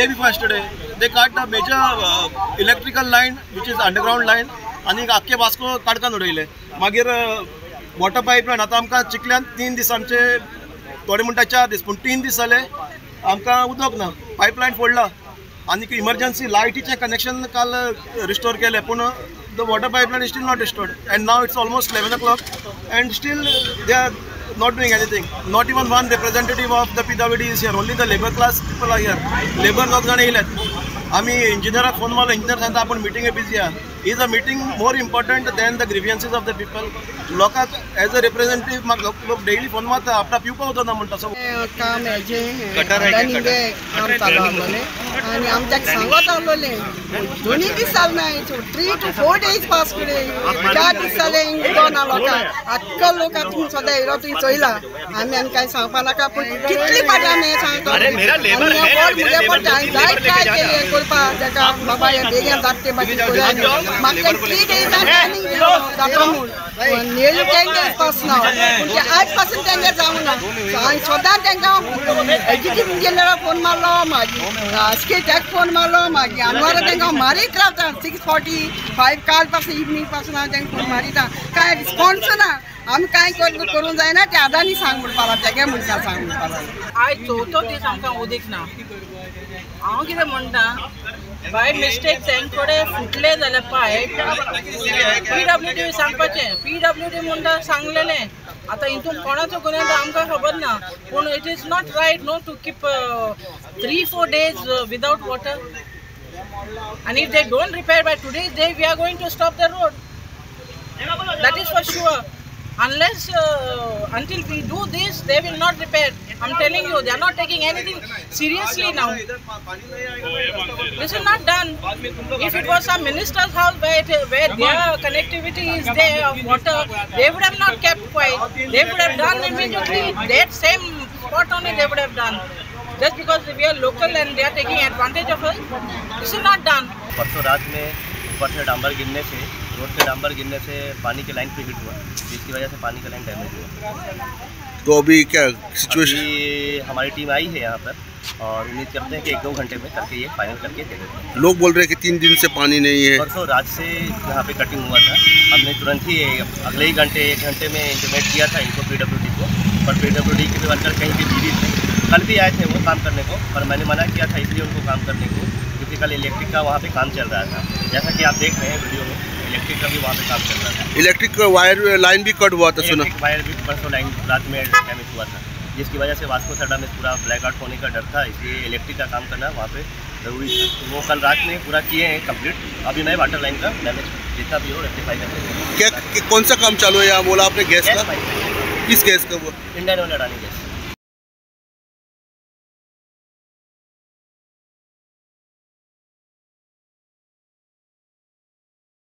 Day before yesterday they cut the major electrical line which is underground line आनी आख्खे वास्को काडकान उडयले. मागीर water pipeline आतां आमकां चिखल्यान 3 दीस आमचे, थोडे म्हणटा 4 दीस, पूण 3 दीस जाले आमकां उदक ना, पायपलायन फोडला. आनी इमर्जन्सी लायटीचें कनेक्शन काल रिस्टोर केलें, पूण the water pipeline is still not restored and now it's almost 11 o'clock and still they are not doing anything. Not even one representative of the PWD is here. Only the labour class people are here. Labour लोक जाण येयल्यात. आमी इंजिनियराक phone मारलो, engineer सांगता आपूण मिटींगे busy आहा. Is a meeting more important than the grievances of the people? लोकांक as a representative म्हाका लोक डेली फोन मारता, आपणाक पिवपाक उदक ना म्हणटा. काम हेजें काम चालू आसलेलें आनी आमच्याक सांगत आसलेलें 2 दीस जाले ना, 3 to 4 days पास केले, 4 दीस जाले उदक ना लोकांक. आख्खो लोक आतां तुमी सदां येयलो तुवें चोयला, आमी आनी कांय सांगपा नाका, पूण कितली पाटी आमी हें सांगता मुगे पडटा. जायत ट्राय केली करपाक तेका, बाबा हें बेगीन जाता ते बाकी करूया. म्हाका 3 डेजान टायमींग दिलो जाता म्हूण, नियरली 10 days पास ना, पूण ते आज पासून तेंगे जावंक ना. हांवें सदां तेंकां एग्जिक्यूटीव इंजिनियराक फोन मारलो, मागीर स्टेटाक फोन मारलो, मागीर अनवरा तेंकां मारीत रावता. 6:45 काल पासून इवनींग पासून हांव तेंकां फोन मारिता, कांय रिस्पोन्स ना. आमी कांय करूंक जायना, ते आदानी सांग म्हणपा लागता, तेगे मनशां सांग म्हणपा लागता. आयज 4थो दीस आमकां उदीक ना. हांव कितें म्हणटा, बाय मिस्टेक तेंचे कडेन फुटले जाल्यार पायप PWD सांगपाचें, PWD म्हणटा सांगलेलें. आतां हितून कोणाचो गुन्यांव आमकां खबर ना, पूण it is not right no to keep 3-4 days without water. आनी if they don't repair by today's day we are going to stop the road, that is for sure. Unless until we do this, they will not repair. I'm telling you, they are not taking anything seriously now. This is not done. If it was some minister's house where their connectivity is there of water, they would have not kept quiet. They would have done immediately. That same spot only they would have done. Just because we are local and they are taking advantage of us, this is not done. परसों रात में ऊपर से डांबर गिरने से, road pay डांबर गिरने से पानी K line pay hit हुआ, जिसकी वजह से पानी का लाइन डैमेज हुआ। तो अभी क्या सिचुएशन? हमारी टीम आई है यहाँ पर और उम्मीद करते हैं कि 1-2 घंटे में करके ये फाइनल करके दे देते हैं। लोग बोल रहे हैं कि 3 दिन से पानी नहीं है। परसों रात से यहाँ पे कटिंग हुआ था, हमने तुरंत ही अगले ही घंटे 1 घंटे में इंटीमेट किया था इनको PWD को, पर PWD के भी वर्कर कहीं भी बिजी थे। कल भी आए थे वो काम करने को, पर मैंने मना किया था इसलिए उनको काम करने को, क्योंकि कल इलेक्ट्रिक का वहाँ पे काम चल रहा था। जैसा कि आप देख रहे हैं वीडियो में, इलेक्ट्रिक का भी वहाँ पे काम चल रहा था। इलेक्ट्रिक वायर लाइन भी कट हुआ था सुना? वायर भी परसों लाइन रात में डैमेज हुआ था, जिसकी वजह से वास्को सडा में पूरा ब्लैकआउट होने का डर था, इसलिए इलेक्ट्रिक का काम करना वहाँ पे ज़रूरी था। तो वो कल रात में पूरा किए हैं कम्प्लीट। अभी नए वाटर लाइन का डैमेज जितना भी हो रेक्टिफाई करके। क्या कौन सा काम चालू है यहाँ बोला आपने? गैस का? किस गैस का? वो इंडियन ऑयल अडानी गैस।